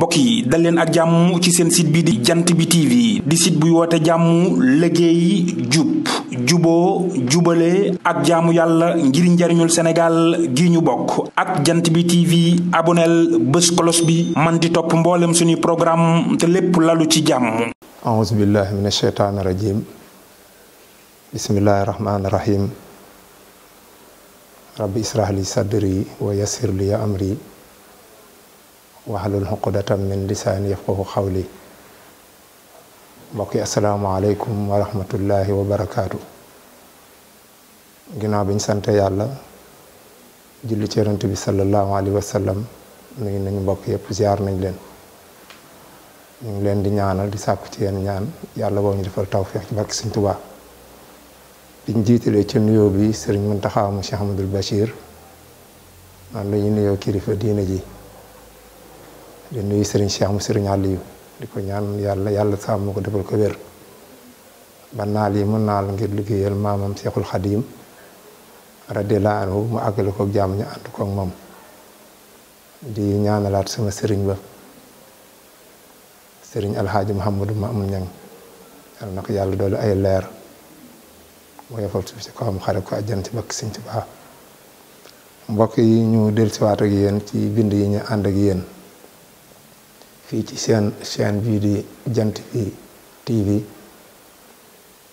mbokk yi dal leen ak jàmm ci seen site bi di jant bi TV di site buy woote jàmm liggéey jub juboo jubale ak jaamu yàlla ngir njariñul Sénégal gi ñu bokk ak jant bi TV aboneel bés kolos bi man di topp mboolem suñuy programme te lépp lalu ci jàmm. auzu billahi min asheytaani rajim bismillahi rahmaani rahim rabbi israh li sadri wa yassir li amri wahlul uqdatan min lisaani yafqahu qawli. mbokk yi asalaamaaleykum wa rahmatullahi wa barakaatu. ginnaaw bi ñu sante yàlla julli ci yonent bi sallallahu alayhi wa sallam nuyu nañu mbokk yëpp ziar nañ leen. ñu ngi leen di ñaanal di sàkku ci yéen ñaan yàlla boo ñu defal tawfiix ci barke Sëriñ Tuubaa. biñ jiitalee ci nuyoo bi sëriñ Muntaxa mu Cheikh Ahmadul Bachir man la ñu nuyoo kilifa diine ji di nuyu sëriñ Cheikh mu sëriñ Aliyu di ko ñaan yàlla sàmm ko defal ko wér ba naal yi mu naal ngir liggéeyal maamam Cheikhul Xadim radiyallaahu anhu mu àggale ko jàmm ñu ànd ko ak moom. di ñaanalaat sama sëriñ ba sëriñ alxaaji Muhammadu Maamun Ñaŋ yàlla na ko yàlla doole ay leer mu yefal suuf si ko am xare ko àjjan ci bakk Sëriñ Tuubaa. mbokk yi ñu dellusiwaat ak yéen ci bind yi ñu ànd ak yéen fii ci seen chaîne bii di jant bi TV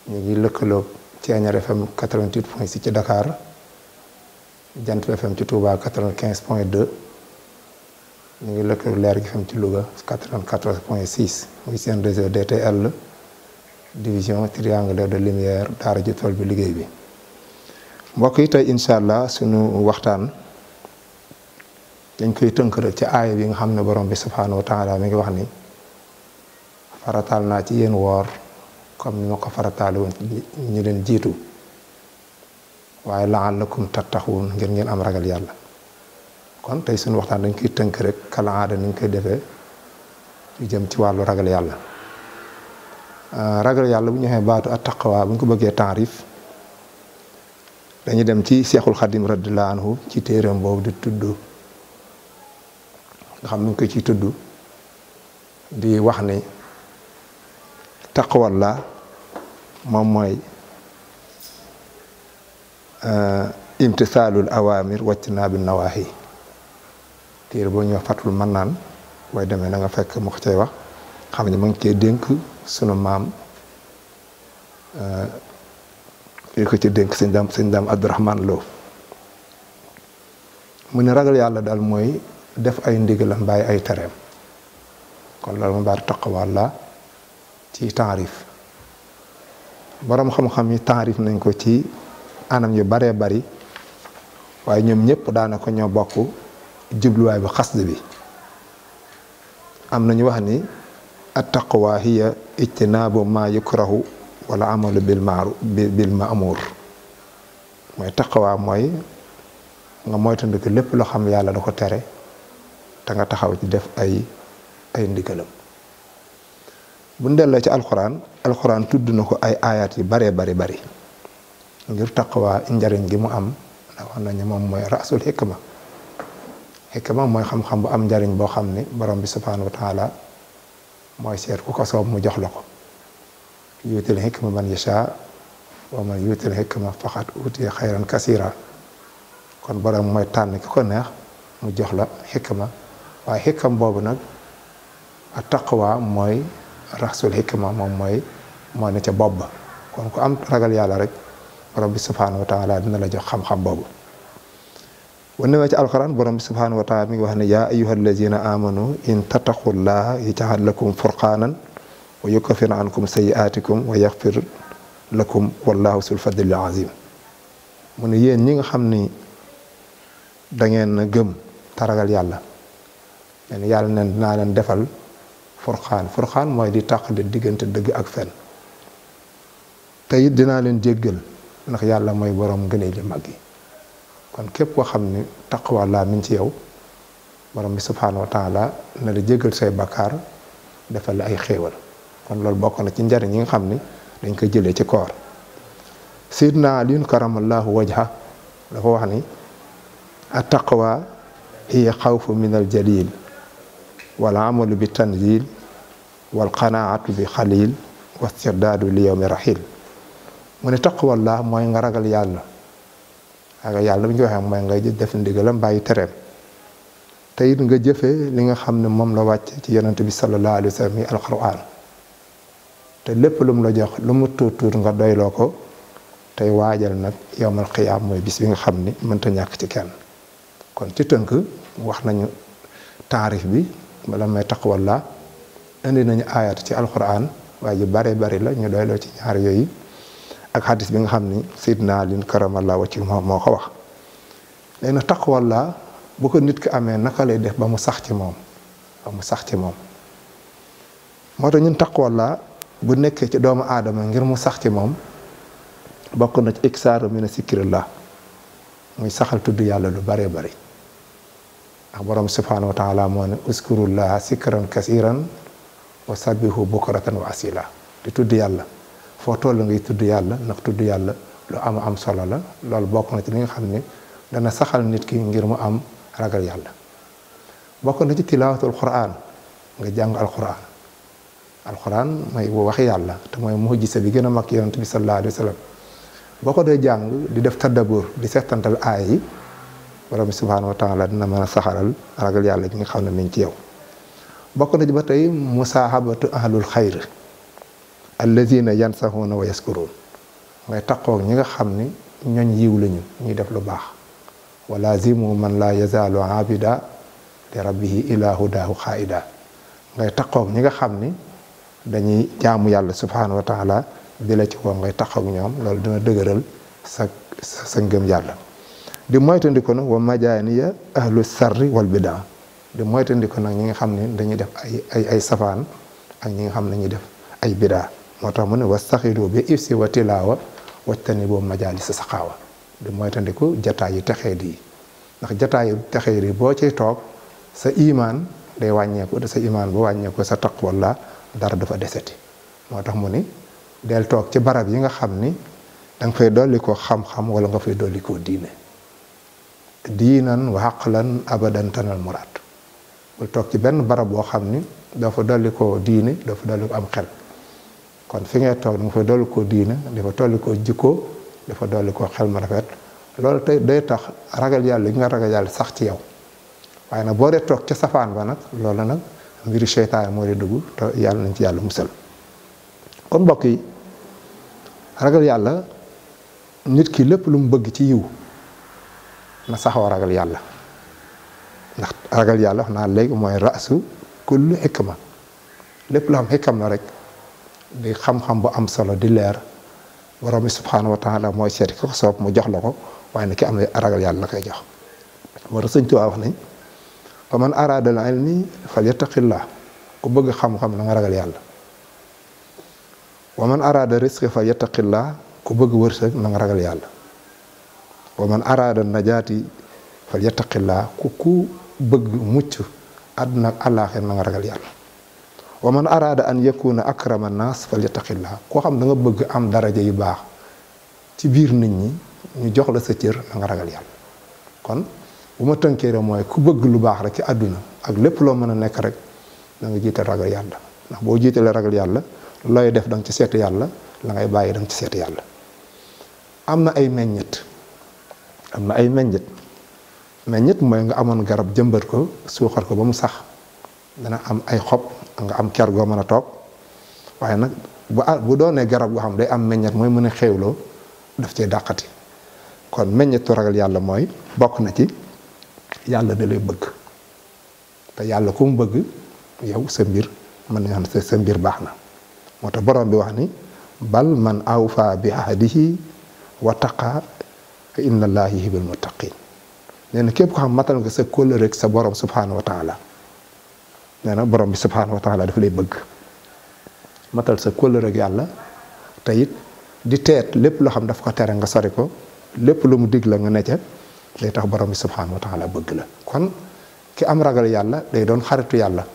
ñu ngi lëkkaloog Thiéniere FM 88.6 ci Dakar jant FM ci Touba 95.2 ñu ngi lëkkaloog Leer gi FM ci Louga 94.6 muy seen réseau DTL division triangulaire de lumière daara ji tool bi liggéey bi. mbokk yi tey incha allah sunu waxtaan dañ koy tënk rek ci aaya bi nga xam ne borom bi subhaanahu wa taala mi ngi wax ni farataal naa ci yéen woor comme ni ma ko farataale woon ñu leen jiitu waaye la'allakum tattaquun ngir ngeen am ragal yàlla. kon tey sunu waxtaan dañ koy tënk rek kala aada ni ñu koy defee lu jëm ci wàllu ragal yàlla. ragal yàlla bu ñu waxee baatu at-taqwa bu ñu ko bëggee taarif dañuy dem ci Seexul Xadim radiyallaahu anhu ci téeram boobu di tudd nga xam ni ko ciy tudd di wax ni taqwallah moom mooy imtisaalul awaamir wajtinaabi nawaahi. téere boo ñëw Fathul Mannaan booy demee na nga fekk mu ko cay wax xam ne mu ngi cee dénk sunu maam fii ko ci dénk sëñ daam Abdourahman Lo mu ne ragal yàlla daal mooy def ay ndigalam bàyyi ay tereem. kon loolu mu baar taqwallah ci taarif boroom xam-xam yi taarif nañ ko ci anam yu baree bari waaye ñoom ñëpp daanaka ñoo bokk jubluwaay bi xasd bi. am nañu wax ni at-taqwa hiya ijtinaabu ma yukrahu wala amalu bil ma'mur mooy taqwa mooy nga moytandiku lépp loo xam yàlla da ko tere te nga taxaw ci def ay ndigalam. bu ñu delloo ci alxuraan tudd na ko ay ayat yu baree bari ngir taqwa njariñ gi mu am ndax wax nañu moom mooy rasul xikma mooy xam-xam bu am njariñ boo xam ni borom bi subhaanahu wa taala mooy seet ku ko soob mu jox la ko. yuutil xikma man yasha wa man yuutil xikma faqad utiya xayran kasira. kon borom mooy tànn ki ko neex mu jox la xikma waaye xikam boobu nag a taqwa mooy rasul xikma moom moo ne ca bopp ba. kon ku am ragal yàlla rek borom bi subhaanahu wa taala dina la jox xam-xam boobu. bu newee ci alquran borom bi subhaanahu wa taala mi ngi wax ne yaa ayyuha allazina amanu in tattaqullaha yaj'al lakum furqaanan wa yukaffir ankum sayyi'aatikum wa yaghfir lakum wallahu sul fadlil azim. mu ne yéen ñi nga xam ni da ngeen gëm te ragal yàlla leen yàlla neen dinaa leen defal furqaan mooy di tàqale diggante dëgg ak fen te it dinaa leen jéggal ndax yàlla mooy borom ngëneel yu mag yi. kon képp koo xam ni taqwa laa min ci yow borom bi subhaanahu wa taala na la jéggal say bakkaar defal la ay xéewal. kon loolu bokk na ci njariñ yi nga xam ni dañ koy jëlee ci koor. Sayyidina Aliyun karamallahu wajha dafa wax ni at taqwa hiya xawfu min al jalil wala amalu bi tanzil wal qanaatu bi xalil wastirdaadu li yowmi rahil mu ne taqwallah mooy nga ragal yàlla. ragal yàlla bu ñu ko waxee mooy nga def ndigalam bàyyi tereem te it nga jëfee li nga xam ne moom la wàcc ci yonent bi sallallahu alayhi wa sallam yi alquran te lépp lu mu la jox lu mu tuut tuut nga doyloo ko tey waajal nag yowmal qiyaam mooy bis bi nga xam ni mënta ñàkk ci kenn. kon ci tënk wax nañu taarif bi bala may taqwallah indi nañu ayat ci alquran waaye yu bare bari la ñu doyloo ci ñaar yooyu ak xadis bi nga xam ni Seydina Ali karamallahu wajhahu moo ko wax. léegi nag taqwallah bu ko nit ki amee naka lay def ba mu sax ci moom moo tax ñun taqwallah bu nekkee ci doomu aadama ngir mu sax ci moom bokk na ci iksaaru mina zikrillah muy saxal tudd yàlla lu bare bari ndax borom subhanahu wa taala moo ne uskurullaha zikran kasiran wa sabbihu bukratan wa asila di tudd yàlla foo toll ngay tudd yàlla ndax tudd yàlla lu am solo la loolu bokk na ci li nga xam ne dana saxal nit ki ngir mu am ragal yàlla. bokk na ci tilaawatul quran nga jàng alquran mooy waxi yàlla te mooy mujisa bi gën a mag yonent bi sallallahu alayhi wa sallam boo ko dee jàng di def tadabbur di seetantal aaya yi borom subhanahu wa taala dina mën a saxalal ragal yàlla gi nga xam ne mi ngi ci yow. bokk na ci ba tey musaahabatu ahlul xayr allazina yansahuna wa yaskurun ngay taqoog ñi nga xam ni ñooñ yiw lañu ñuy def lu baax wa lazimu man la yazaalu abida li rabbihi ila hudahu xaida ngay taqoog ñi nga xam ni dañuy jaamu yàlla subhanahu wa taala di la ci woo ngay taqoog ñoom loolu dina dëgëral sa ngëm yàlla. di moytandiku nag wa majaaniya ahlu sarri wal bidaa di moytandiku nag ñi nga xam ne dañuy def ay safaan ak ñi nga xam ne dañuy def ay bidaa moo tax mu ne wastaxilu bi ifsi wa tilaawa wajtani boobu majaalis sa saxaawa di moytandiku jataay yi texee di ndax jataay yi texee di boo ciy toog sa imaan day wàññeeku te sa imaan bu wàññeeku sa taqwallah dara dafa deseti moo tax mu ni del toog ci barab yi nga xam ni danga fay dolli ko xam-xam wala nga fay dolli ko diinan wa aqlan abadan tanal muraad bul toog ci benn barab boo xam ni dafa dolli ko diine dafa dolli ko am xel kon fi ngay toog danga fay dolli ko diine dafa dolli ko jikko dafa dolli ko xel ma rafet loolu tey day tax ragal yàlla gi nga ragal yàlla sax ci yow waaye nag boo dee toog ca safaan ba nag loolu nag mbiru seytaane moo di dugg te yàlla nañ ci yàlla musal. kon mbokk yi ragal yàlla nit ki lépp lu mu bëgg ci yiw na saxoo ragal yàlla ndax ragal yàlla wax naa léegi mooy rasu kullu xikma lépp lu am xikam la rek di xam-xam bu am solo di leer borom bi subhanahu wa taala mooy seeti ki ko soob mu jox la ko waaye ne ki am ragal yàlla la koy jox. moo tax Sëñ Tuubaa wax nañ fa man araada al ilmi fal yattaqillah ku bëgg xam-xam na nga ragal yàlla wa man araada risqi fal yattaqillah ku bëgg wërsëg na nga ragal yàlla wa man araada najaati fal yattaqillah ku bëgg mucc àdduna ak àllaaxira na nga ragal yàlla wa man araada an yakuna akrama naas fal yattaqillah koo xam da nga bëgg am daraja yu baax ci biir nit ñi ñu jox la sa cër na nga ragal yàlla. kon bu ma tënkee rek mooy ku bëgg lu baax rek ci àdduna ak lépp loo mën a nekk rek na nga jiital ragal yàlla ndax boo jiitalee ragal yàlla looy def danga ci seet yàlla la ngay bàyyi danga ci seet yàlla. am na ay meññet mooy nga amoon garab jëmbat ko suuxar ko ba mu sax dana am ay xob nga am ker goo mën a toog waaye nag bu doonee garab goo xam day am meññet mooy mën a xéewloo daf cee dàqati. kon meññetu ragal yàlla mooy bokk na ci yàlla da lay bëgg te yàlla ku mu bëgg yow sa mbir mën nañu xam sa mbir baax na moo tax borom bi wax ni bal man awfa bi ahdihi wa taqa fa inna allaha yuhibbul muttaqin nee na képp ko xam matal nga sa kóllëre rek sa borom subhanahu wa taala nee na borom bi subhanahu wa taala dafa lay bëgg matal sa kóllëre rek yàlla te it di teet lépp loo xam daf ko tere nga sori ko lépp lu mu dig la nga ne ca day tax borom bi subhanahu wa taala bëgg la. kon ki am ragal yàlla day doon xaritu yàlla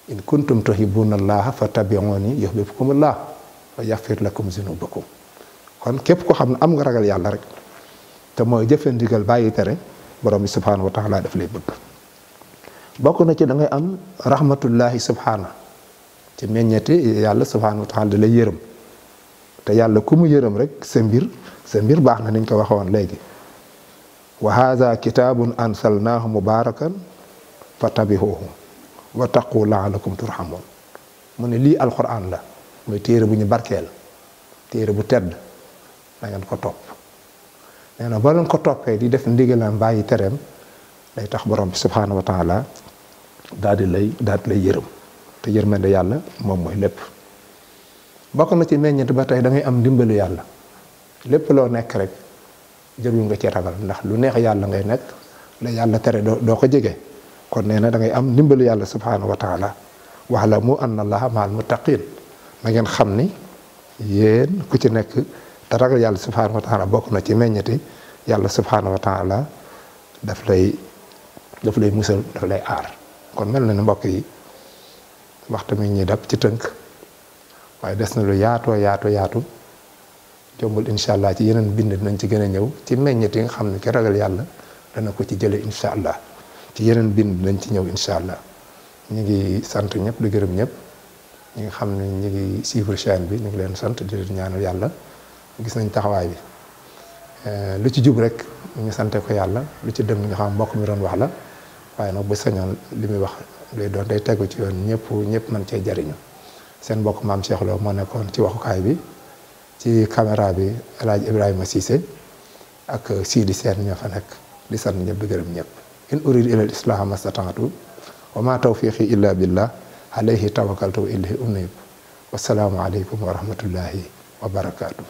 in kuntum tuhibbuna allaha fattabi'uni yuhibbukumullah wa yaghfir lakum zunubakum kon képp ko xam ne am nga ragal yàlla rek te mooy jëfe ndigal bàyyi tere borom bi subhanahu wa taala daf lay bëgg. bokk na ci da ngay am rahmatullahi subhana ci meññeti yàlla subhanahu wa taala da lay yërëm te yàlla ku mu yërëm rek sa mbir baax na niñ ko waxoon léegi wa hadha kitabun ansalnahu mubarakan fatabihuhu wa taqu la'allakum turhamun mu ne lii alquran la muy téere bu ñu barkeel téere bu tedd da ngeen ko topp nee na boo leen ko toppee di def ndigalam bàyyi tereem day tax borom bi subhanahu wa taala daal di lay yërëm te yërmande yàlla moom mooy lépp bokk na ci meññeent ba tey da ngay am ndimbalu yàlla lépp loo nekk rek jërul nga ci ragal ndax lu neex yàlla ngay nekk la yàlla tere doo ko jege kon nee na da ngay am ndimbalu yàlla subhanahu wa taala wa'lamu anna allaha ma'al muttaqin na ngeen xam ni yéen ku ci nekk te ragal yàlla subhanahu wa taala bokk na ci meññeti yàlla subhanahu wa taala daf lay musal daf lay aar kon mel na ni mbokk yi waxtu mi ñuy dab ci tënk waaye des na lu yaatu jombul incha allah ci yeneen bind nañ ci gën a ñëw ci meññet yi nga xam ne ki ragal yàlla dana ko ci jële incha allah ci yeneen bind nañ ci ñëw incha allah ñu ngi sant ñëpp di gërëm ñëpp ñi nga xam ne ñu ngi suivre chaîne bi ñu ngi leen sant di leen ñaanal yàlla gis nañ taxawaay bi lu ci jub rek ñu sante ko yàlla lu ci dem nga xam mbokk mi doon wax la waaye nag bu sañoon li muy wax day doon day tegu ci yoon ñëpp mën cee jariñu seen mbokk maam Cheikh Lo moo nekkoon ci waxukaay bi ci caméra bi El Hadj Ibrahima Cissé ak Sidi Sène ñoo fa nekk di sant ñëpp di gërëm ñëpp in uridu ila al islaha mastata'tu wa ma tawfiqi illa billah alayhi tawakkaltu wa ilayhi unib wassalaamu aleykum wa rahmatullahi wa barakatuh